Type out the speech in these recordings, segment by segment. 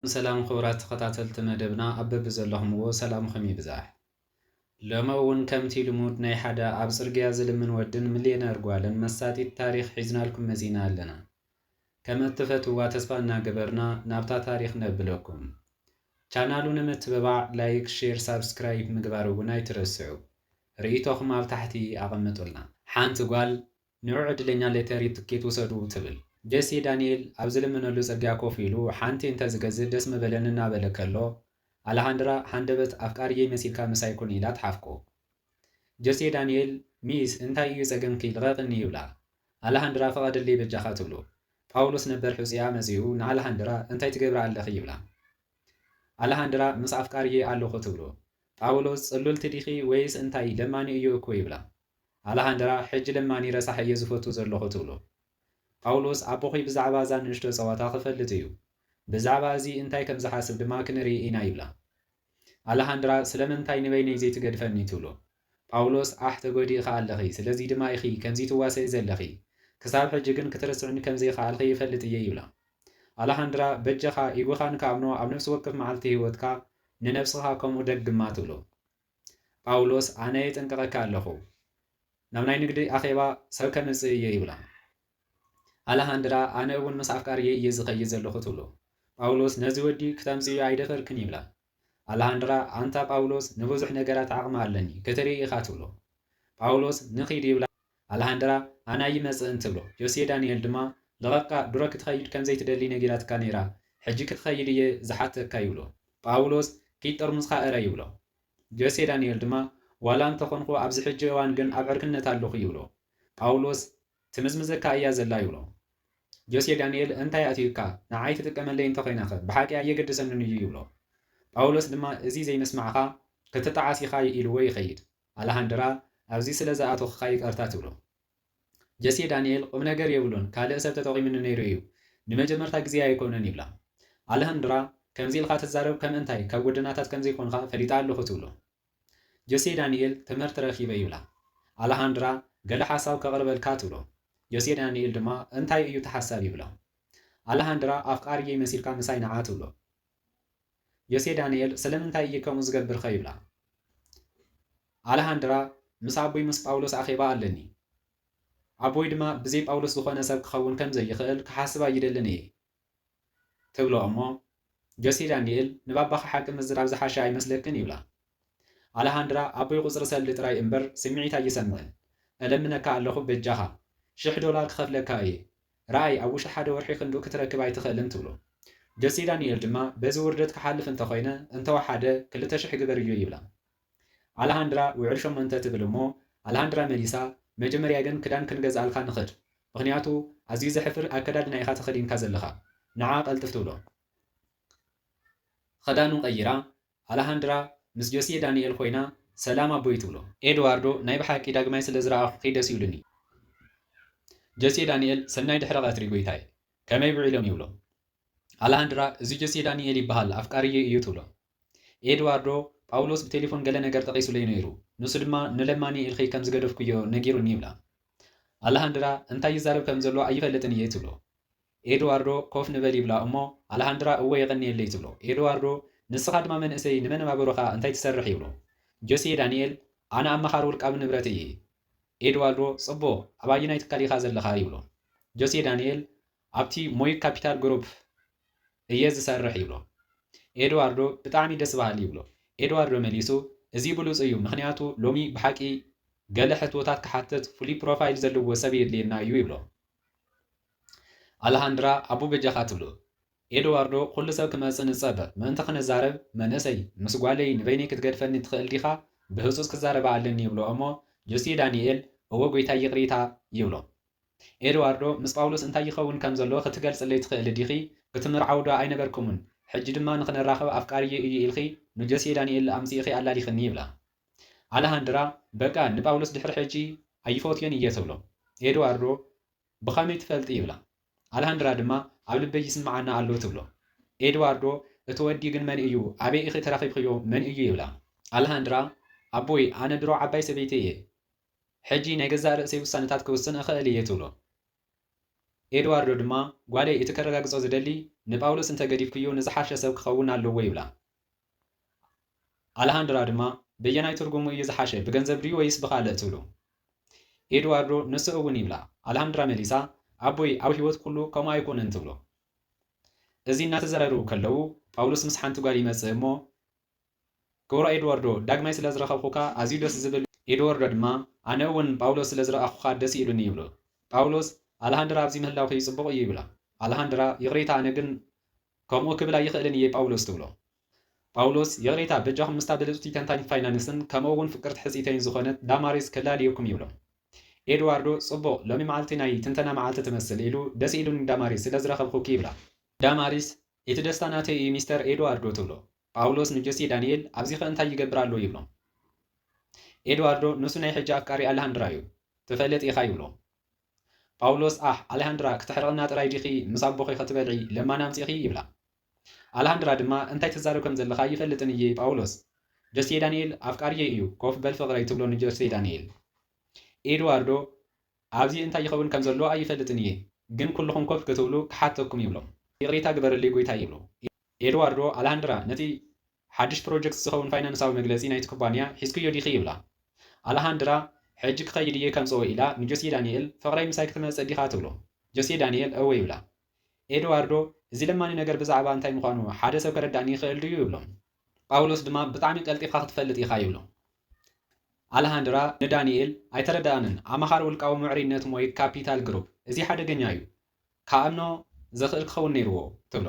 ሰላም ሰላም ክቡራት ተኸታተልቲ መደብና ኣብ በብዘለኹምዎ ሰላምኹም ይብዛሕ። ሎሚ እውን ከምቲ ልሙድ ናይ ሓደ ኣብ ጽርግያ ዝልምን ወድን ሚልዮነር ጓልን መሳጢት ታሪኽ ሒዝናልኩም መጺና ኣለና። ከም እትፈትዋ ተስፋ እናገበርና ናብታ ታሪኽ ነብለኩም። ቻናሉ ንምትብባዕ ላይክ፣ ሼር፣ ሳብስክራይብ ምግባር እውን ኣይትረስዑ። ርእይቶኹም ኣብ ታሕቲ ኣቐምጡልና። ሓንቲ ጓል ንዑ ዕድለኛ ሎተሪ ትኬት ውሰዱ ትብል። ጀሴ ዳንኤል ኣብ ዝልምነሉ ጽርግያ ኮፍ ኢሉ ሓንቲ እንተዝገዝእ ደስ ምበለኒ እናበለ ከሎ፣ ኣለሃንድራ ሃንደበት ኣፍቃሪየይ መሲልካ ምሳይ ኩን ኢላ ትሓፍቆ። ጀሴ ዳንኤል፣ ሚስ እንታይ እዩ ጸገምኪ ልቐቕኒ ይብላ። ኣለሃንድራ ፍቐደለይ በጃኻ ትብሎ። ጳውሎስ ነበር ሕጹያ መጺኡ ንኣለሃንድራ እንታይ ትገብሪ ኣለኺ ይብላ። ኣለሃንድራ ምስ ኣፍቃሪየይ ኣለኹ ትብሎ። ጳውሎስ ጽሉልቲ ዲኺ ወይስ እንታይ ለማኒ እዩ እኮ ይብላ። ኣለሃንድራ ሕጂ ለማኒ ረሳሕ እየ ዝፈቱ ዘለኹ ትብሎ። ጳውሎስ ኣቦኺ ብዛዕባ እዛ ንእሽቶ ጸዋታ ክፈልጥ እዩ። ብዛዕባ እዚ እንታይ ከም ዝሓስብ ድማ ክንርኢ ኢና ይብላ። ኣለሃንድራ ስለምንታይ ንበይነይ ዘይትገድፈኒ ትብሎ። ጳውሎስ ኣሕ ተጎዲእኻ ኣለኺ፣ ስለዚ ድማ ኢኺ ከምዚ ትዋሰኢ ዘለኺ። ክሳብ ሕጂ ግን ክትርስዕኒ ከም ዘይከኣልኺ ይፈልጥ እየ ይብላ። ኣለሃንድራ በጃኻ ኢጎኻን ከኣምኖ ኣብ ነፍሲ ወከፍ መዓልቲ ህይወትካ ንነብስኻ ከምኡ ደግማ ትብሎ። ጳውሎስ ኣነ የጠንቅቐካ ኣለኹ፣ ናብ ናይ ንግዲ ኣኼባ ሰብ ከምጽእ እየ ይብላ። ኣለሃንድራ ኣነ እውን ምስ ኣፍቃሪየይ እየ ዝኸይድ ዘለኹ ትብሎ። ጳውሎስ ነዚ ወዲ ክተምጽእዮ ኣይደፈርክን ይብላ። ኣለሃንድራ ኣንታ ጳውሎስ ንብዙሕ ነገራት ዓቕሚ ኣለኒ ክትርኢ ኢኻ ትብሎ። ጳውሎስ ንኺድ ይብላ። ኣለሃንድራ ኣነ ኣይመጽእን ትብሎ። ጆሴ ዳንኤል ድማ ልቐቃ ድሮ ክትኸይድ ከም ዘይትደሊ ነጊራትካ ነይራ፣ ሕጂ ክትኸይድ እየ ዝሓተካ ይብሎ። ጳውሎስ ኪድ ጠርሙዝካ እረ ይብሎ። ጆሴ ዳንኤል ድማ ዋላ እንተኾንኩ ኣብዚ ሕጂ እዋን ግን ኣብ ዕርክነት ኣለኹ ይብሎ። ጳውሎስ ትምዝምዘካ እያ ዘላ ይብሎ። ጆሴ ዳንኤል እንታይ ኣእትዩካ ንዓይ ትጥቀመለይ እንተኾይናኸ ብሓቂ ኣየገድሰንን እዩ ይብሎ። ጳውሎስ ድማ እዚ ዘይምስማዕኻ ክትጠዓስ ኢኻ ኢልዎ ይኸይድ። ኣለሃንድራ ኣብዚ ስለ ዝኣተኹኻ ይቅርታ ትብሎ። ጀሴ ዳንኤል ቁም ነገር የብሉን ካልእ ሰብ ተጠቒሙኒ ነይሩ እዩ ንመጀመርታ ግዜ ኣይኮነን ይብላ። ኣለሃንድራ ከምዚ ኢልካ ትዛረብ ከም እንታይ ካብ ጎደናታት ከም ዘይኮንካ ፈሊጣ ኣለኹ ትብሎ። ጆሴ ዳንኤል ትምህርቲ ረኺበ ይብላ። ኣለሃንድራ ገለ ሓሳብ ከቕርበልካ ትብሎ። ጆሴ ዳንኤል ድማ እንታይ እዩ እቲ ሓሳብ ይብላ። ኣለሃንድራ ኣፍቃሪየይ መሲልካ ምሳይ ንዓ ትብሎ። ዮሴ ዳንኤል ስለምንታይ እየ ከምኡ ዝገብር ኸ ይብላ። ኣለሃንድራ ምስ ኣቦይ ምስ ጳውሎስ ኣኼባ ኣለኒ። ኣቦይ ድማ ብዘይ ጳውሎስ ዝኾነ ሰብ ክኸውን ከም ዘይኽእል ክሓስብ ኣይደልን እየ ትብሎ እሞ ጆሴ ዳንኤል ንባባኻ ሓቂ ምዝራብ ዝሓሸ ኣይመስለክን ይብላ። ኣለሃንድራ ኣቦይ ቁፅሪ ሰልዲ ጥራይ እምበር ስምዒት ኣይሰምዕን። እለምነካ ኣለኹ በጃኻ ሽሕ ዶላር ክኸፍለካ እየ። ረኣይ ኣብ ውሽጢ ሓደ ወርሒ ክንድኡ ክትረክብ ኣይትኽእልን ትብሎ። ጆሴ ዳንኤል ድማ በዚ ውርደት ክሓልፍ እንተኾይነ እንተወሓደ ክልተ ሽሕ ግበርዮ ይብላ። ኣለሃንድራ ውዕል ሸሞንተ ትብል እሞ ኣለሃንድራ መሊሳ መጀመርያ ግን ክዳን ክንገዝኣልካ ንኽድ ምኽንያቱ ኣዝዩ ዘሕፍር ኣከዳድና ኢኻ ተኸዲንካ ዘለኻ ንዓ ቀልጥፍ ትብሎ። ኸዳኑ ቀይራ ኣለሃንድራ ምስ ጆሴ ዳንኤል ኮይና ሰላም ኣቦይ ትብሎ። ኤድዋርዶ ናይ ብሓቂ ዳግማይ ስለ ዝረኣኹኺ ደስ ኢሉኒ። ጆሴ ዳንኤል ሰናይ ድሕሪ ቀትሪ ጎይታይ ከመይ ውዒሎም ይብሎ። ኣለሃንድራ እዚ ጆሴ ዳንኤል ይበሃል ኣፍቃሪየይ እዩ ትብሎ። ኤድዋርዶ ጳውሎስ ብቴሌፎን ገለ ነገር ጠቒሱለይ ነይሩ ንሱ ድማ ንለማኒ ኢልኺ ከም ዝገደፍኩዮ ነጊሩኒ ይብላ። ኣለሃንድራ እንታይ ይዛረብ ከም ዘሎ ኣይፈልጥን እየ ትብሎ። ኤድዋርዶ ኮፍ ንበል ይብላ እሞ ኣለሃንድራ እወ የቐንየለይ ትብሎ። ኤድዋርዶ ንስኻ ድማ መንእሰይ ንመነባብሮኻ እንታይ ትሰርሕ ይብሎ። ጆሴ ዳንኤል ኣነ ኣማኻሪ ውልቃዊ ንብረት እየ። ኤድዋርዶ ጽቡቕ ኣብ ኣየናይ ትካል ኢኻ ዘለኻ ይብሎ። ጆሴ ዳንኤል ኣብቲ ሞይ ካፒታል ግሩፕ እየ ዝሰርሕ ይብሎ። ኤድዋርዶ ብጣዕሚ ደስ በሃሊ ይብሎ። ኤድዋርዶ መሊሱ እዚ ብሉጽ እዩ ምኽንያቱ ሎሚ ብሓቂ ገለ ሕቶታት ክሓትት ፍሉይ ፕሮፋይል ዘለዎ ሰብ የድልየና እዩ ይብሎ። ኣለሃንድራ ኣቡ በጃኻ ትብሎ። ኤድዋርዶ ኩሉ ሰብ ክመጽእ ንጸበ ምእንቲ ክንዛረብ መንእሰይ ምስ ጓለይ ንበይነይ ክትገድፈኒ ትኽእል ዲኻ ብህጹጽ ክዛረባ ኣለኒ ይብሎ እሞ ጆሴ ዳንኤል እወ ጎይታይ ይቕሬታ ይብሎ። ኤድዋርዶ ምስ ጳውሎስ እንታይ ይኸውን ከም ዘሎ ክትገልጽለይ ትኽእሊ ዲኺ? ክትምርዓው ዶ ኣይነበርኩምን? ሕጂ ድማ ንኽንራኸብ ኣፍቃሪየ እዩ ኢልኺ ንጆሴ ዳንኤል ኣምጺእኺ ኣላሊኽኒ ይብላ። ኣለሃንድራ በቃ ንጳውሎስ ድሕሪ ሕጂ ኣይፈትዮን እየ ትብሎ። ኤድዋርዶ ብኸመይ ትፈልጢ ይብላ። ኣለሃንድራ ድማ ኣብ ልበይ ይስምዓና ኣሎ ትብሎ። ኤድዋርዶ እቲ ወዲ ግን መን እዩ? ኣበይ ኢኺ ተራኺብክዮ? መን እዩ ይብላ። ኣለሃንድራ ኣቦይ ኣነ ድሮ ዓባይ ሰበይቲ እየ ሕጂ ናይ ገዛእ ርእሰይ ውሳነታት ክውስን እኽእል እየ ትብሎ። ኤድዋርዶ ድማ፣ "ጓለይ፣ እቲ ከረጋግጾ ዝደሊ፣ ንጳውሎስ እንተ ገዲፍክዮ ንዝሓሸ ሰብ ክኸውን ኣለዎ" ይብላ። ኣልሃንድራ ድማ፣ "በየናይ ትርጉሙ እዩ ዝሓሸ? ብገንዘብ ድዩ ወይስ ብኻልእ?" ትብሎ። ኤድዋርዶ፣ "ንሱ እውን" ይብላ። ኣልሃንድራ መሊሳ፣ "ኣቦይ፣ ኣብ ህይወት ኩሉ ከምኡ ኣይኮነን" ትብሎ። እዚ እናተዘራረቡ ከለዉ፣ ጳውሎስ ምስ ሓንቲ ጓል ይመጽእ እሞ፣ "ክቡር ኤድዋርዶ፣ ዳግማይ ስለ ዝረኸብኩካ ኣዝዩ ደስ ዝብል" ኤድዋርዶ ድማ፣ "ኣነ እውን ጳውሎስ ስለ ዝረኣኹኻ ደስ ኢሉኒ" ይብሎ። ጳውሎስ፣ "ኣልሃንድራ ኣብዚ ምህላውኺ ጽቡቕ እዩ" ይብላ። ኣልሃንድራ፣ "ይቕሬታ፣ ኣነ ግን ከምኡ ክብል ኣይኽእልን እየ ጳውሎስ" ትብሎ። ጳውሎስ፣ "ይቕሬታ፣ በጃኹም ምስታ ብልጽቲ ተንታኒት ፋይናንስን ከምኡ እውን ፍቅርቲ ሕጽይተይን ዝኾነት ዳማሪስ ከላልየኩም" ይብሎ። ኤድዋርዶ፣ "ጽቡቕ፣ ሎሚ መዓልቲ ናይ ትንተና መዓልቲ ትመስል" ኢሉ፣ "ደስ ኢሉኒ ዳማሪስ ስለ ዝረኸብኩኪ" ይብላ። ዳማሪስ፣ "እቲ ደስታ ናተይ እዩ ሚስተር ኤድዋርዶ" ትብሎ። ጳውሎስ ንጆሴ ዳንኤል፣ "ኣብዚኸ እንታይ ይገብር ኣሎ?" ይብሎ። ኤድዋርዶ፣ "ንሱ ናይ ሕጂ ኣፍቃሪ ኣልሃንድራ እዩ፣ ትፈልጥ ኢኻ" ይብሎ። ጳውሎስ፣ "ኣሕ ኣልሃንድራ፣ ክተሕርቕና ጥራይ ዲኺ ምስ ኣቦኺ ክትበልዒ ለማኒ ኣምጺእኺ?" ይብላ። ኣልሃንድራ ድማ፣ "እንታይ ትዛረብ ከም ዘለኻ ኣይፈልጥን እየ ጳውሎስ። ጆሴ ዳንኤል ኣፍቃሪየይ እዩ፣ ኮፍ በል ፍቕረይ" ትብሎ ንጆሴ ዳንኤል። ኤድዋርዶ፣ "ኣብዚ እንታይ ይኸውን ከም ዘሎ ኣይፈልጥን እየ፣ ግን ኩልኹም ኮፍ ክትብሉ ክሓተኩም" ይብሎም። "ይቕሬታ ግበረለይ ጎይታ" ይብሎ። ኤድዋርዶ፣ "ኣልሃንድራ፣ ነቲ ሓድሽ ፕሮጀክት ዝኸውን ፋይናንሳዊ መግለጺ ናይቲ ኩባንያ ሒዝክዮ ዲኺ?" ይብላ። ኣልሃንድራ፣ "ሕጂ ክኸይድ እየ ከምጽኦ" ኢላ ንጆሴ ዳንኤል፣ "ፍቕረይ ምሳይ ክትመጽእ ዲኻ?" ትብሎ። ጆሴ ዳንኤል፣ "እወ" ይብላ። ኤድዋርዶ፣ "እዚ ለማኒ ነገር ብዛዕባ እንታይ ምዃኑ ሓደ ሰብ ከረዳእኒ ይኽእል ድዩ?" ይብሎ። ጳውሎስ ድማ፣ "ብጣዕሚ ቀልጢፍካ ክትፈልጥ ኢኻ" ይብሎ። ኣልሃንድራ ንዳንኤል፣ "ኣይተረዳእንን፣ ኣማኻሪ ውልቃዊ ምዕሩይነት ሞይ ካፒታል ግሩፕ፣ እዚ ሓደገኛ እዩ፣ ክኣምኖ ዘኽእል ክኸውን ነይርዎ" ትብሎ።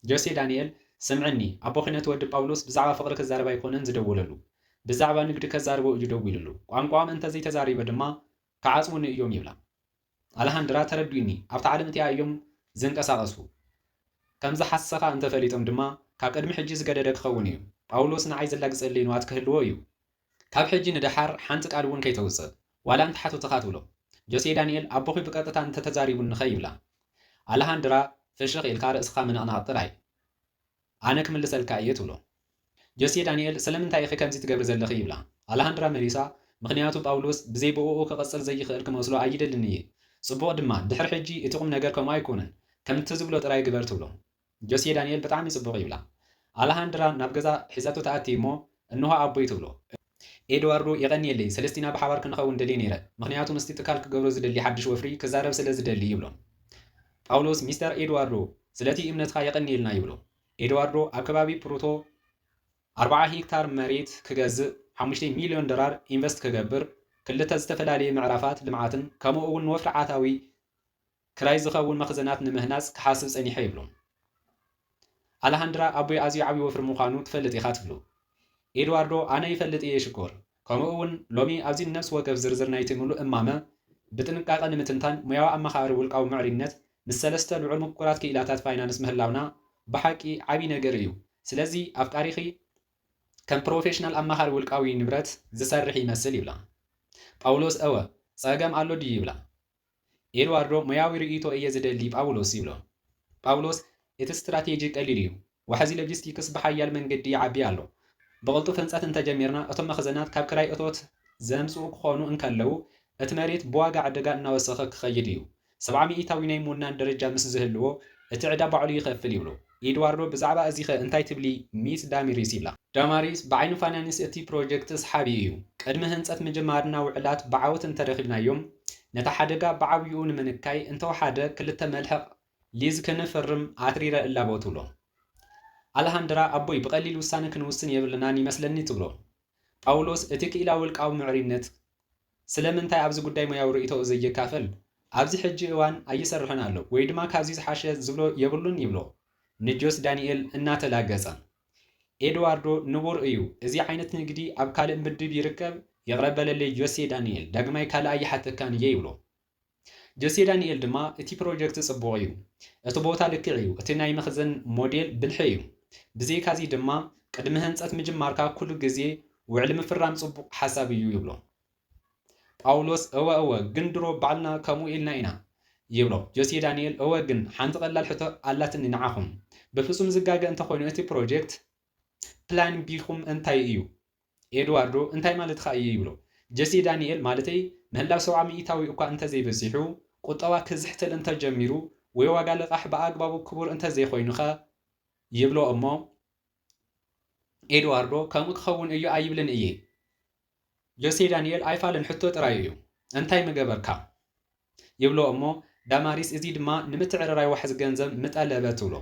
ጆሴ ዳንኤል፣ "ስምዕኒ፣ ኣቦኺ ነቲ ወዲ ጳውሎስ ብዛዕባ ፍቕሪ ክዛረብ ኣይኮነን ዝደወለሉ፣ ብዛዕባ ንግዲ ከዛርቦ እዩ ደዊሉሉ፣ ቋንቋኦም እንተዘይተዛሪበ ድማ ክዓጽዉኒ እዮም" ይብላ። ኣልሃንድራ፣ "ተረድኡኒ፣ ኣብታ ዓለም እቲኣ እዮም ዝንቀሳቐሱ። ከም ዝሓሰኻ እንተፈሊጦም ድማ፣ ካብ ቅድሚ ሕጂ ዝገደደ ክኸውን እዩ። ጳውሎስ ንዓይ ዘላግጸለይ ንዋት ክህልዎ እዩ። ካብ ሕጂ ንደሓር ሓንቲ ቃል እውን ከይተውጽእ፣ ዋላ እንተሓተቱኻ" ትብሎ። ጆሴ ዳንኤል፣ "ኣቦኺ ብቀጥታ እንተተዛሪቡኒኸ?" ይብላ። ኣልሃንድራ፣ "ፍሽኽ ኢልካ ርእስኻ ምንቕናቕ ጥራይ። ኣነ ክምልሰልካ እየ" ትብሎ። ጆሴ ዳንኤል፣ "ስለምንታይ ኢኺ ከምዚ ትገብሪ ዘለኺ?" ይብላ። ኣልሃንድራ መሊሳ፣ "ምኽንያቱ ጳውሎስ ብዘይ ብእኡ ክቕጽል ዘይኽእል ክመስሎ ኣይደልን እየ። ጽቡቕ ድማ፣ ድሕሪ ሕጂ እቲ ቁም ነገር ከምኡ ኣይኮነን። ከምቲ ዝብሎ ጥራይ ግበር" ትብሎ። ጆሴ ዳንኤል፣ "ብጣዕሚ ጽቡቕ" ይብላ። ኣልሃንድራ ናብ ገዛ ሒዛቶ ትኣቲ እሞ፣ "እንሆ ኣቦይ" ትብሎ። ኤድዋርዶ፣ "የቐንየለይ፣ ሰለስቲና ብሓባር ክንኸውን ደልየ ነይረ፣ ምኽንያቱ ምስቲ ትካል ክገብሮ ዝደሊ ሓድሽ ወፍሪ ክዛረብ ስለ ዝደሊ" ይብሎ። ጳውሎስ፣ "ሚስተር ኤድዋርዶ፣ ስለቲ እምነትኻ የቐንየልና" ይብሎ። ኤድዋርዶ፣ ኣብ ከባቢ ፕሩቶ ኣርብዓ ሄክታር መሬት ክገዝእ፣ ሓሙሽተ ሚልዮን ዶላር ኢንቨስት ክገብር፣ ክልተ ዝተፈላለየ ምዕራፋት ልምዓትን ከምኡ እውን ንወፍሪ ዓታዊ ክራይ ዝኸውን መኽዘናት ንምህናጽ ክሓስብ ጸኒሐ ይብሎ። ኣለሃንድራ፣ ኣቦይ ኣዝዩ ዓቢ ወፍሪ ምዃኑ ትፈልጥ ኢኻ ትብሎ። ኤድዋርዶ፣ ኣነ ይፈልጥ እየ ሽኮር። ከምኡ እውን ሎሚ ኣብዚ ነፍሲ ወከፍ ዝርዝር ናይቲ ምሉእ እማመ ብጥንቃቐ ንምትንታን ሙያዊ ኣማኻሪ ውልቃዊ ምዕሩይነት ምስ ሰለስተ ልዑል ምቁራት ክኢላታት ፋይናንስ ምህላውና ብሓቂ ዓቢ ነገር እዩ። ስለዚ ኣፍቃሪኺ ከም ፕሮፌሽናል ኣማኻሪ ውልቃዊ ንብረት ዝሰርሕ ይመስል ይብላ። ጳውሎስ፣ እወ፣ ጸገም ኣሎ ድዩ ይብላ። ኤድዋርዶ፣ ሞያዊ ርእይቶ እየ ዝደሊ ጳውሎስ ይብሎ። ጳውሎስ፣ እቲ ስትራቴጂ ቀሊል እዩ። ዋሕዚ ሎጂስቲክስ ብሓያል መንገዲ ይዓቢ ኣሎ። ብቕልጡፍ ህንጸት እንተጀሚርና፣ እቶም መኽዘናት ካብ ክራይ እቶት ዘምጽኡ ክኾኑ እንከለዉ፣ እቲ መሬት ብዋጋ ዕደጋ እናወሰኸ ክኸይድ እዩ። ሰብዓ ሚእታዊ ናይ ምውናን ደረጃ ምስ ዝህልዎ፣ እቲ ዕዳ ባዕሉ ይኸፍል ይብሎ። ኤድዋርዶ፣ ብዛዕባ እዚኸ እንታይ ትብሊ ሚስ ዳሚሪስ ይብላ። ዳማሪስ፣ ብዓይኒ ፋይናንስ እቲ ፕሮጀክት ሰሓቢ እዩ። ቅድሚ ህንጸት ምጅማርና ውዕላት ብዓወት እንተረኺብናዮም፣ ነቲ ሓደጋ ብዓብይኡ ንምንካይ እንተወሓደ ክልተ መልሕቕ ሊዝ ክንፍርም ኣትሪረ እላቦ ትብሎ። ኣለሃንድራ፣ ኣቦይ፣ ብቐሊል ውሳነ ክንውስን የብልናን ይመስለኒ ትብሎ። ጳውሎስ፣ እቲ ክኢላ ውልቃዊ ምዕሩይነት ስለምንታይ ኣብዚ ጉዳይ ሞያዊ ርእይቶኡ ዘየካፍል? ኣብዚ ሕጂ እዋን ኣይሰርሕን ኣሎ፣ ወይ ድማ ካብዚ ዝሓሸ ዝብሎ የብሉን ይብሎ፣ ንጆስ ዳንኤል እናተላገጸ። ኤድዋርዶ፣ ንቡር እዩ፣ እዚ ዓይነት ንግዲ ኣብ ካልእ ምድብ ይርከብ፣ ይቕረ በለለይ ጆሴ ዳንኤል፣ ዳግማይ ካልእ ኣይሓተካን እየ ይብሎ። ጆሴ ዳንኤል ድማ፣ እቲ ፕሮጀክት ጽቡቕ እዩ፣ እቲ ቦታ ልክዕ እዩ፣ እቲ ናይ መኽዘን ሞዴል ብልሒ እዩ። ብዘይካዚ ድማ፣ ቅድሚ ህንጸት ምጅማርካ ኩሉ ግዜ ውዕሊ ምፍራም ጽቡቕ ሓሳብ እዩ ይብሎ። ጳውሎስ፣ እወ፣ እወ፣ ግን ድሮ ባዕልና ከምኡ ኢልና ኢና ይብሎ። ጆሴ ዳንኤል፣ እወ፣ ግን ሓንቲ ቀላል ሕቶ ኣላትኒ ንዓኹም። ብፍጹም ዝጋገ እንተኾይኑ እቲ ፕሮጀክት፣ ፕላን ቢኹም እንታይ እዩ? ኤድዋርዶ፣ እንታይ ማለትኻ እዩ ይብሎ። ጆሴ ዳንኤል፣ ማለተይ፣ ምህላው ሰብዓ ሚእታዊ እኳ እንተዘይበጺሑ፣ ቁጠባ ክዝሕትል እንተጀሚሩ ወይ ዋጋ ልቓሕ ብኣግባቡ ክቡር እንተዘይኮይኑኸ? ይብሎ እሞ ኤድዋርዶ ከምኡ ክኸውን እዩ ኣይብልን እየ። ጆሴ ዳንኤል ኣይፋልን ሕቶ ጥራይ እዩ። እንታይ ምገበርካ? ይብሎ እሞ ዳማሪስ እዚ ድማ ንምትዕርራይ ዋሕዚ ገንዘብ ምጠለበ ትብሎ።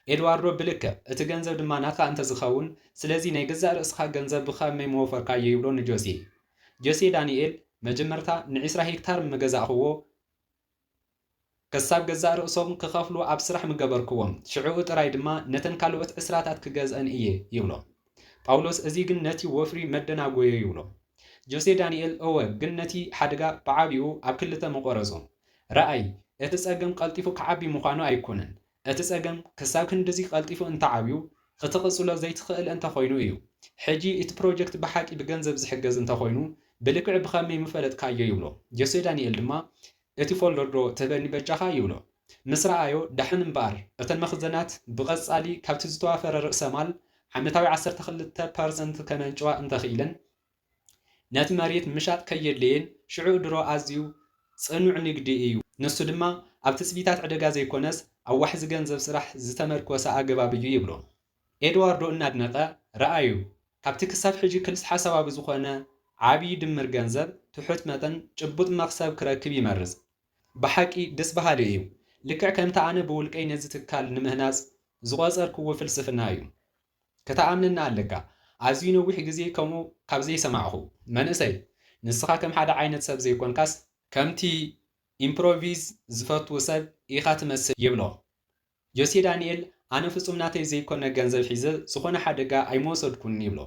ኤድዋርዶ ብልክዕ እቲ ገንዘብ ድማ ናትካ እንተዝኸውን ስለዚ ናይ ገዛእ ርእስኻ ገንዘብ ብኸመይ ምወፈርካዮ ይብሎ ንጆሴ። ጆሴ ዳንኤል መጀመርታ ንዒስራ ሄክታር ምገዛእኽዎ ከሳብ ገዛእ ርእሶም ክኸፍሉ ኣብ ስራሕ ምገበርክዎም፣ ሽዕኡ ጥራይ ድማ ነተን ካልኦት ዕስራታት ክገዝአን እየ ይብሎ። ጳውሎስ እዚ ግን ነቲ ወፍሪ መደናጎዮ ይብሎ። ጆሴ ዳንኤል እወ ግን ነቲ ሓደጋ ብዓቢኡ ኣብ ክልተ ምቖረጾ። ረኣይ፣ እቲ ጸገም ቀልጢፉ ክዓቢ ምዃኑ ኣይኮነን። እቲ ጸገም ክሳብ ክንድዚ ቀልጢፉ እንተዓብዩ ክትቕጽሎ ዘይትኽእል እንተኾይኑ እዩ። ሕጂ እቲ ፕሮጀክት ብሓቂ ብገንዘብ ዝሕገዝ እንተኾይኑ ብልክዕ ብኸመይ ምፈለጥካዮ ይብሎ። ጆሴ ዳንኤል ድማ እቲ ፎልደር ዶ ትህበኒ በጃኻ ይብሎ። ምስ ረኣዮ ዳሕን እምበኣር እተን መኽዘናት ብቐጻሊ ካብቲ ዝተዋፈረ ርእሰ ማል ዓመታዊ ዓሰርተ ክልተ ፐርሰንት ከመንጭዋ እንተኽኢለን ነቲ መሬት ምሻጥ ከየድለየን ሽዑ ድሮ ኣዝዩ ጽኑዕ ንግዲ እዩ። ንሱ ድማ ኣብ ትጽቢታት ዕደጋ ዘይኮነስ ኣብ ዋሕዚ ገንዘብ ስራሕ ዝተመርኮሰ ኣገባብ እዩ ይብሎ። ኤድዋርዶ እናድነቐ ረኣዩ፣ ካብቲ ክሳብ ሕጂ ክልስ ሓሳባዊ ዝኾነ ዓቢ ድምር ገንዘብ ትሑት መጠን ጭቡጥ መኽሰብ ክረክብ ይመርጽ። ብሓቂ ደስ በሃሊ እዩ። ልክዕ ከምቲ ኣነ ብውልቀይ ነዚ ትካል ንምህናጽ ዝቖጸርክዎ ፍልስፍና እዩ። ከተኣምነኒ ኣለካ። ኣዝዩ ነዊሕ ግዜ ከምኡ ካብ ዘይሰማዕኹ። መንእሰይ፣ ንስኻ ከም ሓደ ዓይነት ሰብ ዘይኮንካስ ከምቲ ኢምፕሮቪዝ ዝፈቱ ሰብ ኢኻ ትመስል ይብሎ። ጆሴ ዳንኤል ኣነ ፍጹም ናተይ ዘይኮነ ገንዘብ ሒዘ ዝኾነ ሓደጋ ኣይምወሰድኩን ይብሎ።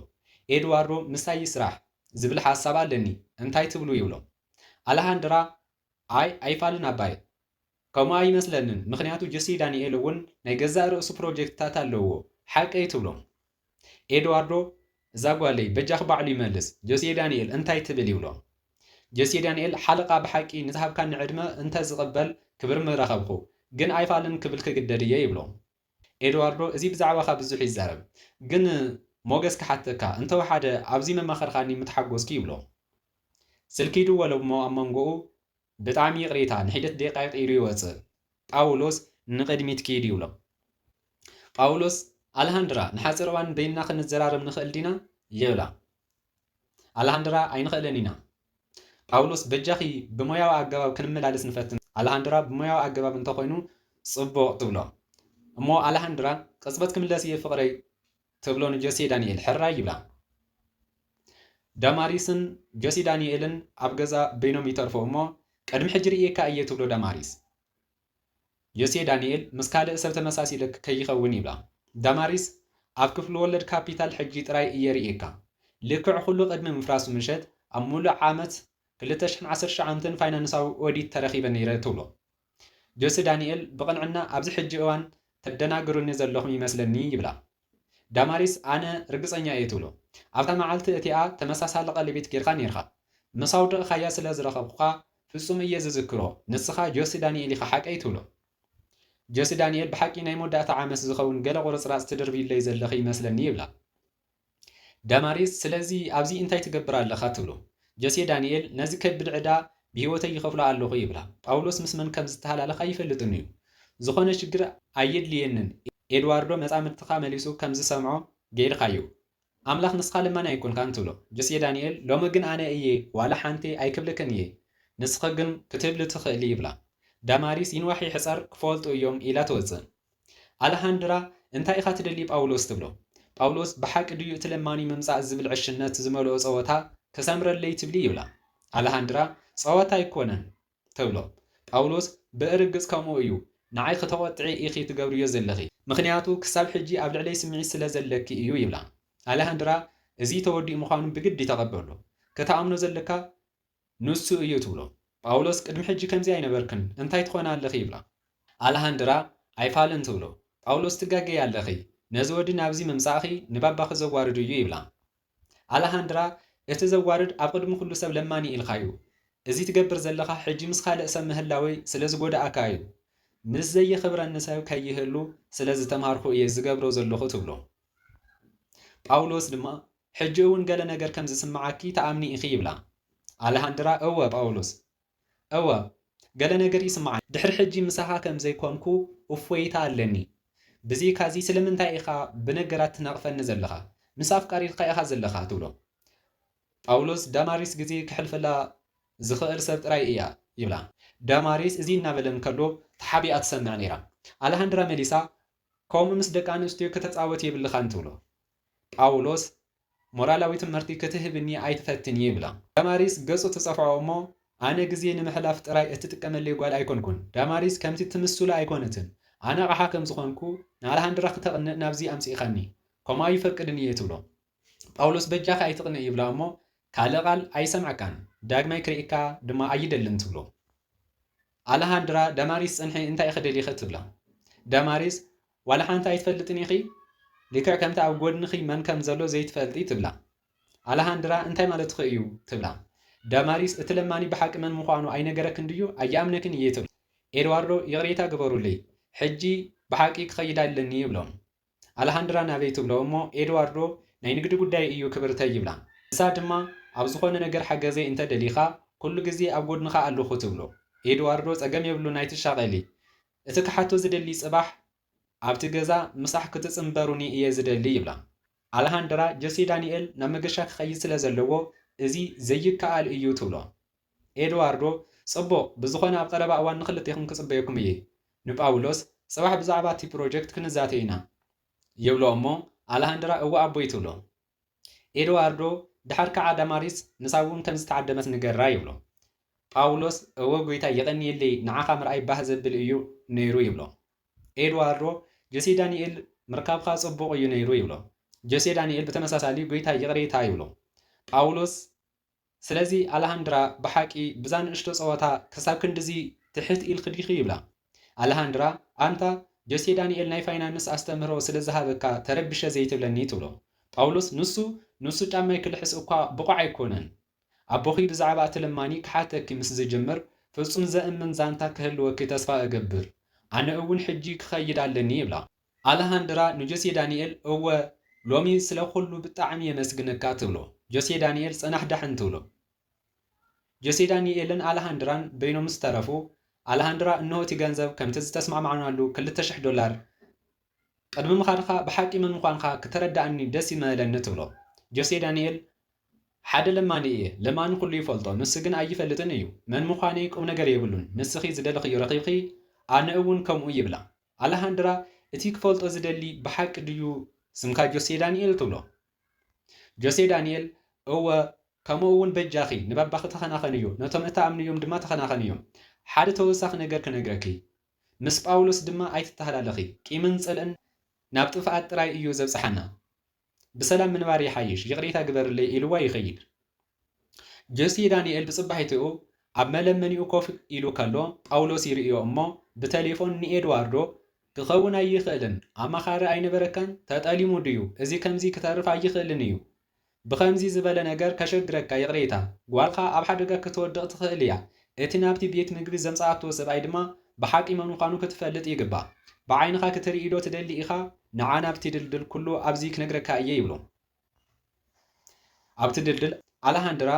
ኤድዋርዶ ምሳይ ይስራሕ ዝብል ሓሳብ ኣለኒ እንታይ ትብሉ ይብሎ። ኣለሃንድራ ኣይ ኣይፋልን ኣባይ ከምኡ ኣይመስለንን ምኽንያቱ ጆሴ ዳንኤል እውን ናይ ገዛእ ርእሱ ፕሮጀክትታት ኣለዎ ሓቀይ ትብሎ። ኤድዋርዶ እዛ ጓለይ በጃኺ ባዕሉ ይመልስ ጆሴ ዳንኤል እንታይ ትብል ይብሎ። ጆሴ ዳንኤል ሓለቓ ብሓቂ ንዝሃብካኒ ዕድመ እንተ ዝቕበል ክብሪ ምረኸብኹ ግን ኣይፋልን ክብል ክግደድ እየ ይብሎ። ኤድዋርዶ እዚ ብዛዕባኻ ብዙሕ ይዛረብ ግን ሞገስ ክሓተካ እንተወሓደ ኣብዚ መማኸርካኒ ምተሓጎስኩ ይብሎ። ስልኪ ይድወል እሞ ኣብ መንጎኡ ብጣዕሚ ይቕሬታ ንሒደት ደቃይቕ ኢሉ ይወፅእ። ጳውሎስ ንቕድሚት ኪድ ይብሎ። ጳውሎስ ኣልሃንድራ ንሓፂር እዋን በይንና ክንዘራረብ ንኽእል ዲና? ይብላ። ኣልሃንድራ ኣይንኽእልን ኢና። ጳውሎስ በጃኺ ብሞያዊ ኣገባብ ክንመላለስ ንፈትን። ኣልሃንድራ ብሞያዊ ኣገባብ እንተኾይኑ ፅቡቕ ትብሎ። እሞ ኣልሃንድራ ቅፅበት ክምለስ እየ ፍቕረይ ትብሎ ንጆሴ ዳንኤል ሕራይ ይብላ። ዳማሪስን ጆሲ ዳንኤልን ኣብ ገዛ በይኖም ይተርፉ እሞ ቅድሚ ሕጂ ርእየካ እየ ትብሎ ዳማሪስ። ጆሴ ዳንኤል ምስ ካልእ ሰብ ተመሳሲለ ከይኸውን ይብላ። ዳማሪስ ኣብ ክፍሊ ወለድ ካፒታል ሕጂ ጥራይ እየ ርእየካ። ልክዕ ኩሉ ቅድሚ ምፍራሱ ምሸት ኣብ ሙሉእ ዓመት ክልተ ሽሕን ዓሰርተ ትሽዓተን ፋይናንሳዊ ኦዲት ተረኺበ ነይረ ትብሎ። ጆሲ ዳንኤል ብቕንዕና ኣብዚ ሕጂ እዋን ተደናግሩኒ ዘለኹም ይመስለኒ ይብላ። ዳማሪስ ኣነ ርግጸኛ እየ ትብሎ። ኣብታ መዓልቲ እቲኣ ተመሳሳሊ ቀለቤት ጌርካ ኔርካ። ምስ ኣውደቕካያ ስለ ዝረኸብኩኻ ፍጹም እየ ዝዝክሮ። ንስኻ ጆሲ ዳንኤል ኢኻ ሓቀይ ትብሎ። ጆሲ ዳንኤል ብሓቂ ናይ መወዳእታ ዓመት ዝኸውን ገለ ቁርጽራጽ ትድርብይለይ ዘለኺ ይመስለኒ ይብላ። ዳማሪስ ስለዚ ኣብዚ እንታይ ትገብር ኣለኻ ትብሎ። ጆሴ ዳንኤል ነዚ ከቢድ ዕዳ ብህይወተይ ይኸፍሎ ኣለኹ ይብላ። ጳውሎስ ምስ መን ከም ዝተሃላለኸ ኣይፈልጥን እዩ። ዝኾነ ሽግር ኣየድልየንን። ኤድዋርዶ መጻምድትኻ መሊሱ ከም ዝሰምዖ ገይርካዮ። ኣምላኽ ንስኻ ለማኒ ኣይኮንካን ትብሎ። ጆሴ ዳንኤል ሎሚ ግን ኣነ እየ ዋላ ሓንቲ ኣይክብልክን እየ። ንስኺ ግን ክትብሊ ትኽእሊ ይብላ። ዳማሪስ ይንዋሕ ይሕጸር ክፈልጡ እዮም ኢላ ትወጽእ። ኣለሃንድራ እንታይ ኢኻ ትደሊ ጳውሎስ ትብሎ። ጳውሎስ ብሓቂ ድዩ እቲ ለማኒ ምምጻእ ዝብል ዕሽነት ዝመልኦ ጸወታ ክሰምረለይ ትብሊ ይብላ። ኣለሃንድራ ጸወታ ኣይኮነን ትብሎ። ጳውሎስ ብእርግጽ ከምኡ እዩ። ንዓይ ከተቖጥዒ ኢኺ ትገብርዮ ዘለኺ። ምኽንያቱ ክሳብ ሕጂ ኣብ ልዕለይ ስምዒት ስለ ዘለኪ እዩ ይብላ። ኣለሃንድራ እዚ ተወዲኡ ምዃኑ ብግዲ ተቐበሎ። ከተኣምኖ ዘለካ ንሱ እዩ ትብሎ። ጳውሎስ ቅድሚ ሕጂ ከምዚ ኣይነበርክን፣ እንታይ ትኾና ኣለኺ ይብላ። ኣለሃንድራ ኣይፋልን ትብሎ። ጳውሎስ ትጋገይ ኣለኺ፣ ነዚ ወዲ ናብዚ ምምጻእኺ ንባባኺ ዘዋርድ እዩ ይብላ። ኣለሃንድራ እቲ ዘዋርድ ኣብ ቅድሚ ኩሉ ሰብ ለማኒ ኢልካዩ። እዚ ትገብር ዘለኻ ሕጂ ምስ ካልእ ሰብ ምህላወይ ስለ ዝጎድኣካ እዩ። ምስ ዘየኽብረኒ ሰብ ከይህሉ ስለ ዝተምሃርኩ እየ ዝገብሮ ዘለኹ ትብሎ። ጳውሎስ ድማ ሕጂ እውን ገለ ነገር ከም ዝስምዓኪ ትኣምኒ ኢኺ ይብላ። ኣለሃንድራ እወ ጳውሎስ እወ ገለ ነገር ይስምዓኒ። ድሕሪ ሕጂ ምሳኻ ከም ዘይኮንኩ እፎይታ ኣለኒ። ብዘይካዚ ስለምንታይ ኢኻ ብነገራት ትነቕፈኒ ዘለኻ? ምስ ኣፍቃሪትካ ኢኻ ዘለኻ ትብሎ። ጳውሎስ ዳማሪስ ግዜ ክሕልፈላ ዝኽእል ሰብ ጥራይ እያ ይብላ። ዳማሪስ እዚ እናበለ እንከሎ ተሓቢኣ ትሰምዕ ነይራ። ኣልሃንድራ መሊሳ ከምኡ ምስ ደቂ ኣንስትዮ ከተጻወት የብልኻን ትብሎ። ጳውሎስ ሞራላዊ ትምህርቲ ክትህብኒ ኣይትፈትን ይብላ። ዳማሪስ ገጹ ትጸፍዖ እሞ ኣነ ግዜ ንምሕላፍ ጥራይ እትጥቀመለይ ጓል ኣይኮንኩን። ዳማሪስ ከምቲ ትምስሉ ኣይኮነትን። ኣነ ኣቕሓ ከም ዝኾንኩ ንኣልሃንድራ ክተቕንእ ናብዚ ኣምጺእኻኒ። ከምኡ ኣይፈቅድን እየ ትብሎ። ጳውሎስ በጃኻ ኣይትቕንእ ይብላ እሞ ካልእ ቃል ኣይሰምዓካን። ዳግማይ ክርእየካ ድማ ኣይደልን ትብሎ። ኣልሃንድራ ዳማሪስ ጽንሒ እንታይ ኢኺ ደሊኺ ትብላ። ዳማሪስ ዋላ ሓንቲ ኣይትፈልጥን ኢኺ፣ ልክዕ ከምቲ ኣብ ጎድንኺ መን ከም ዘሎ ዘይትፈልጢ ትብላ። ኣልሃንድራ እንታይ ማለትኺ እዩ ትብላ። ዳማሪስ እቲ ለማኒ ብሓቂ መን ምዃኑ ኣይነገረክን ድዩ? ኣይኣምነክን እየ ትብላ። ኤድዋርዶ ይቕሬታ ግበሩለይ፣ ሕጂ ብሓቂ ክኸይድ ኣለኒ ይብሎም። ኣልሃንድራ ናበይ ትብሎ እሞ ኤድዋርዶ ናይ ንግዲ ጉዳይ እዩ ክብርተይ ይብላ። ንሳ ድማ ኣብ ዝኾነ ነገር ሓገዘይ እንተ ደሊኻ ኩሉ ግዜ ኣብ ጎድንኻ ኣለኹ ትብሎ። ኤድዋርዶ ጸገም የብሉን ኣይትሻቐሊ፣ እቲ ክሓቶ ዝደሊ ጽባሕ ኣብቲ ገዛ ምሳሕ ክትጽንበሩኒ እየ ዝደሊ ይብላ። ኣልሃንድራ ጆሴ ዳንኤል ናብ መገሻ ክኸይድ ስለ ዘለዎ እዚ ዘይከኣል እዩ ትብሎ። ኤድዋርዶ ጽቡቕ፣ ብዝኾነ ኣብ ቀረባ እዋን ንኽልቴኹም ክጽበየኩም እየ። ንጳውሎስ ጽባሕ ብዛዕባ እቲ ፕሮጀክት ክንዛተ ኢና ይብሎ እሞ ኣልሃንድራ እወ ኣቦይ ትብሎ። ኤድዋርዶ ድሓር ከዓ ዳማሪስ ንሳ እውን ከም ዝተዓደመት ንገራ ይብሎ። ጳውሎስ እወ ጎይታይ የቐንየለይ፣ ንዓኻ ምርኣይ ባህ ዘብል እዩ ነይሩ ይብሎ። ኤድዋርዶ ጆሴ ዳንኤል ምርካብካ ጽቡቕ እዩ ነይሩ ይብሎ። ጆሴ ዳንኤል ብተመሳሳሊ ጎይታይ ይቕሬታ ይብሎ። ጳውሎስ ስለዚ ኣልሃንድራ ብሓቂ ብዛ ንእሽቶ ጸወታ ክሳብ ክንድዚ ትሕት ኢልኺ ዲኺ ይብላ። ኣልሃንድራ ኣንታ ጆሴ ዳንኤል ናይ ፋይናንስ ኣስተምህሮ ስለ ዝሃበካ ተረቢሸ ዘይትብለኒ ትብሎ። ጳውሎስ ንሱ ንሱ ጫማይ ክልሕስ እኳ ብቑዕ ኣይኮነን። ኣቦኺ ብዛዕባ እቲ ለማኒ ክሓተኪ ምስ ዝጅምር ፍጹም ዘእምን ዛንታ ክህልወኪ ተስፋ እገብር። ኣነ እውን ሕጂ ክኸይድ ኣለኒ ይብላ። ኣልሃንድራ ንጆሴ ዳንኤል እወ ሎሚ ስለ ኩሉ ብጣዕሚ የመስግነካ ትብሎ። ጆሴ ዳንኤል ጽናሕ ዳሕን ትብሎ። ጆሴ ዳንኤልን ኣልሃንድራን በይኖም ምስ ተረፉ ኣልሃንድራ እንሆ እቲ ገንዘብ ከምቲ ዝተስማዕማዕናሉ ክልተ ሽሕ ዶላር ቅድሚ ምኻድኻ ብሓቂ መን ምዃንካ ክተረዳእኒ ደስ ይምእለኒ ትብሎ። ጆሴ ዳንኤል ሓደ ለማኒ እየ፣ ለማኒ ኩሉ ይፈልጦ፣ ንሱ ግን ኣይፈልጥን እዩ። መን ምዃነይ ቁም ነገር የብሉን፣ ንስኺ ዝደለኽዮ ረኺብኺ፣ ኣነ እውን ከምኡ ይብላ። ኣልሃንድራ እቲ ክፈልጦ ዝደሊ ብሓቂ ድዩ ስምካ ጆሴ ዳንኤል ትብሎ። ጆሴ ዳንኤል እወ ከምኡ እውን በጃኺ ንባባኺ ተኸናኸንዮ፣ ነቶም እትኣምንዮም ድማ ተኸናኸንዮም። ሓደ ተወሳኺ ነገር ክነግረኪ፣ ምስ ጳውሎስ ድማ ኣይትተሃላለኺ፣ ቂምን ጽልእን ናብ ጥፍኣት ጥራይ እዩ ዘብጽሓና። ብሰላም ምንባር ይሓይሽ፣ ይቕሬታ ግበርለይ ኢልዋ ይኸይድ። ጆሲ ዳንኤል ብጽባሒትኡ ኣብ መለመኒኡ ኮፍ ኢሉ ከሎ ጳውሎስ ይርእዮ እሞ ብተሌፎን ንኤድዋርዶ ክኸውን ኣይኽእልን፣ ኣማኻሪ ኣይነበረካን? ተጠሊሙ ድዩ? እዚ ከምዚ ክተርፍ ኣይኽእልን እዩ። ብኸምዚ ዝበለ ነገር ከሸግረካ ይቕሬታ። ጓልኻ ኣብ ሓደጋ ክትወድቕ ትኽእል እያ። እቲ ናብቲ ቤት ምግቢ ዘምጽኣቶ ሰብኣይ ድማ ብሓቂ መን ምዃኑ ክትፈልጥ ይግባእ። ብዓይንኻ ክትርኢ ዶ ትደሊ ኢኻ? ንዓ ናብቲ ድልድል ኩሉ ኣብዚ ክነግረካ እየ ይብሎ። ኣብቲ ድልድል ኣለሃንድራ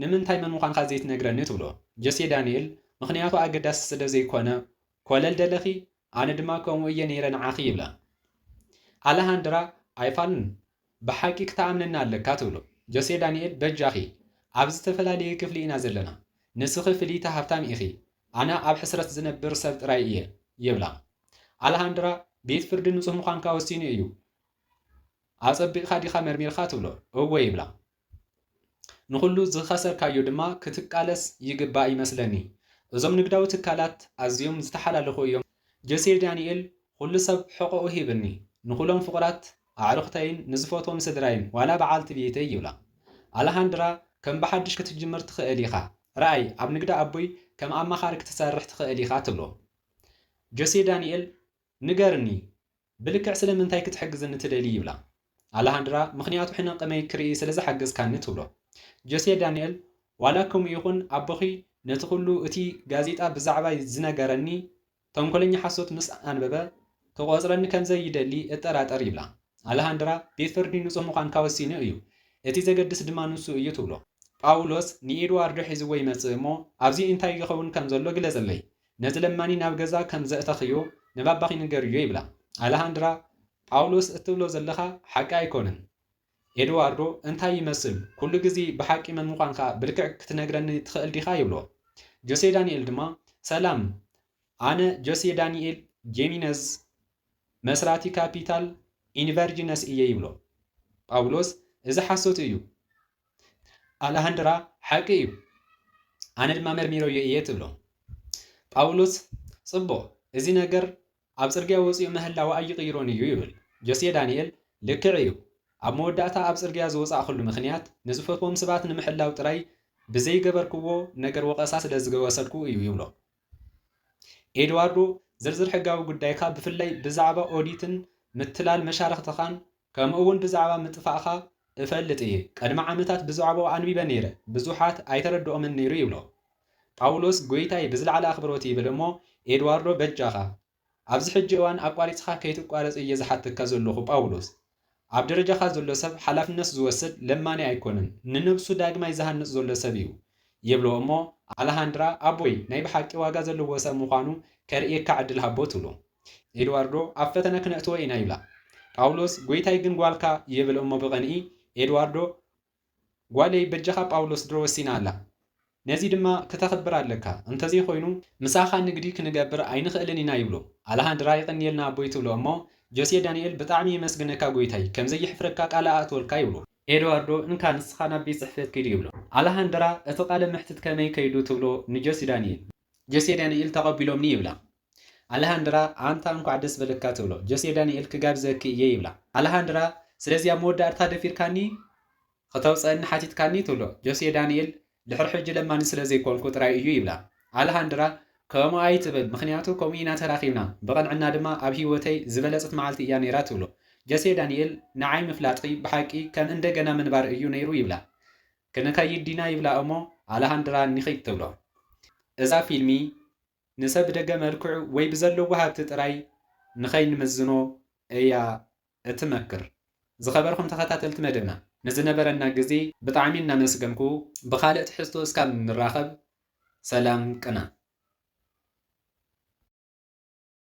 ንምንታይ መን ምዃንካ ዘይትነግረኒ ትብሎ። ጆሴ ዳንኤል ምኽንያቱ ኣገዳሲ ስለ ዘይኮነ ኮለል ደለኺ ኣነ ድማ ከምኡ እየ ነይረ ንዓኺ ይብላ። ኣለሃንድራ ኣይፋልን ብሓቂ ክትኣምነኒ ኣለካ ትብሎ። ጆሴ ዳንኤል በጃኺ ኣብ ዝተፈላለየ ክፍሊ ኢና ዘለና። ንስኺ ፍልይቲ ሃብታም ኢኺ። ኣነ ኣብ ሕስረት ዝነብር ሰብ ጥራይ እየ ይብላ። ኣለሃንድራ ቤት ፍርዲ ንጹህ ምዃንካ ወሲኑ እዩ። ኣጸቢቕካ ዲኻ መርሚርካ ትብሎ። እወ ይብላ። ንኹሉ ዝኸሰርካዮ ድማ ክትቃለስ ይግባእ ይመስለኒ። እዞም ንግዳዊ ትካላት ኣዝዮም ዝተሓላለኹ እዮም። ጆሴ ዳንኤል ኩሉ ሰብ ሕቖኡ ሂብኒ። ንኹሎም ፍቑራት ኣዕሩኽተይን ንዝፈትዎም ስድራይን ዋላ በዓልቲ ቤተይ ይብላ። ኣለሃንድራ ከም ብሓድሽ ክትጅምር ትኽእል ኢኻ። ረኣይ ኣብ ንግዲ ኣቦይ ከም ኣማኻሪ ክትሰርሕ ትኽእል ኢኻ ትብሎ። ጆሴ ዳንኤል ንገርኒ ብልክዕ ስለምንታይ ክትሕግዝኒ ትደሊ ይብላ። ኣለሃንድራ ምኽንያቱ ሕነ ቅመይ ክርኢ ስለ ዝሓገዝካኒ ትብሎ። ጆሴ ዳንኤል ዋላ ከምኡ ይኹን ኣቦኺ ነቲ ኩሉ እቲ ጋዜጣ ብዛዕባይ ዝነገረኒ ተንኮለኛ ሓሶት ምስ ኣንበበ ክቖጽረኒ ከም ዘይደሊ እጠራጠር ይብላ። ኣለሃንድራ ቤት ፍርዲ ንጹህ ምዃንካ ወሲኑ እዩ። እቲ ዘገድስ ድማ ንሱ እዩ ትብሎ። ጳውሎስ ንኤድዋርዶ ሒዝዎ ይመጽእ እሞ፣ "ኣብዚ እንታይ ይኸውን ከም ዘሎ ግለጸለይ። ነዚ ለማኒ ናብ ገዛ ከም ዘእተኽዮ ንባባኺ ንገርዮ" ይብላ። ኣለሃንድራ፣ "ጳውሎስ እትብሎ ዘለኻ ሓቂ ኣይኮነን። ኤድዋርዶ እንታይ ይመስል? ኩሉ ግዜ ብሓቂ መን ምዃንካ ብልክዕ ክትነግረኒ ትኽእል ዲኻ?" ይብሎ። ጆሴ ዳንኤል ድማ፣ "ሰላም፣ ኣነ ጆሴ ዳንኤል ጄሚነዝ፣ መስራቲ ካፒታል ኢንቨርጂነስ እየ" ይብሎ። ጳውሎስ፣ "እዚ ሓሶት እዩ። ኣለሃንድራ ሓቂ እዩ። ኣነ ድማ መርሚረዮ እየ" ትብሎ። ጳውሎስ፣ "ጽቡቕ፣ እዚ ነገር ኣብ ጽርግያ ወጺኡ ምህላው ኣይቕይሮን እዩ" ይብል። ጆሴ ዳንኤል፣ "ልክዕ እዩ። ኣብ መወዳእታ ኣብ ጽርግያ ዝወጻእኩሉ ምኽንያት ንዝፈትዎም ሰባት ንምሕላው ጥራይ ብዘይገበርክዎ ነገር ወቐሳ ስለ ዝወሰድኩ እዩ" ይብሎ። ኤድዋርዶ፣ "ዝርዝር ሕጋዊ ጉዳይካ፣ ብፍላይ ብዛዕባ ኦዲትን ምትላል መሻርኽትኻን፣ ከምኡ እውን ብዛዕባ ምጥፋእኻ እፈልጥ እየ። ቅድሚ ዓመታት ብዛዕባኡ ኣንቢበ ነይረ። ብዙሓት ኣይተረድኦምን ነይሩ" ይብሎ። ጳውሎስ፣ "ጐይታይ ብዝለዓለ ኣኽብሮት" ይብል እሞ፣ ኤድዋርዶ፣ "በጃኻ፣ ኣብዚ ሕጂ እዋን ኣቋሪጽኻ ከይትቋረጽ እየ ዝሓተካ ዘለኹ ጳውሎስ። ኣብ ደረጃኻ ዘሎ ሰብ ሓላፍነት ዝወስድ ለማኒ ኣይኮነን፣ ንነብሱ ዳግማይ ዝሃንጽ ዘሎ ሰብ እዩ" ይብሎ እሞ፣ ኣለሃንድራ፣ "ኣቦይ ናይ ብሓቂ ዋጋ ዘለዎ ሰብ ምዃኑ ከርእየካ ዕድል ሃቦ" ትብሎ። ኤድዋርዶ፣ "ኣብ ፈተነ ክነእትዎ ኢና" ይብላ። ጳውሎስ፣ "ጐይታይ ግን ጓልካ" ይብል እሞ ብቕንኢ፣ ኤድዋርዶ፣ "ጓለይ በጃኻ ጳውሎስ ድሮ ወሲና ኣላ። ነዚ ድማ ክተኽብር ኣለካ። እንተዘይኮይኑ ምሳኻ ንግዲ ክንገብር ኣይንኽእልን ኢና" ይብሎ። ኣለሃንድራ፣ "የቐንየልና ኣቦይ" ትብሎ እሞ፣ ጆሴ ዳንኤል፣ "ብጣዕሚ የመስግነካ ጐይታይ፣ ከም ዘየሕፍረካ ቃል እኣትወልካ" ይብሎ። ኤድዋርዶ፣ "እንካ ንስኻ ናብ ቤት ጽሕፈት ኪድ" ይብሎ። ኣለሃንድራ፣ "እቲ ቃለ መሕትት ከመይ ከይዱ?" ትብሎ ንጆሴ ዳንኤል። ጆሴ ዳንኤል፣ "ተቐቢሎምኒ" ይብላ። ኣለሃንድራ፣ "ኣንታ እንኳዕ ደስ በለካ" ትብሎ። ጆሴ ዳንኤል፣ "ክጋብዘኪ እየ" ይብላ። ኣለሃንድራ፣ "ስለዚ ኣብ መወዳእታ ደፊርካኒ? ክተውፀኒ ሓቲትካኒ?" ትብሎ። ጆሴ ዳንኤል፣ "ድሕሪ ሕጂ ለማኒ ስለ ዘይኮንኩ ጥራይ እዩ" ይብላ። ኣለሃንድራ፣ "ከምኡ ኣይትበል፣ ምኽንያቱ ከምኡ ኢና ተራኺብና፣ ብቐንዕና ድማ ኣብ ህይወተይ ዝበለጸት መዓልቲ እያ ነይራ" ትብሎ። ጆሴ ዳንኤል፣ "ንዓይ ምፍላጥኺ ብሓቂ ከም እንደገና ምንባር እዩ ነይሩ" ይብላ። "ክንከይድ ዲና?" ይብላ እሞ፣ ኣለሃንድራ፣ "ንኺድ" ትብሎ። እዛ ፊልሚ ንሰብ ብደገ መልክዑ ወይ ብዘለዎ ሃብቲ ጥራይ ንኸይንምዝኖ እያ እትመክር። ዝኸበርኩም ተኸታተልቲ መደብና፣ ንዝነበረና ግዜ ብጣዕሚ እናመስገንኩ፣ ብኻልእ ትሕዝቶ እስካብ ንራኸብ፣ ሰላም ቅና።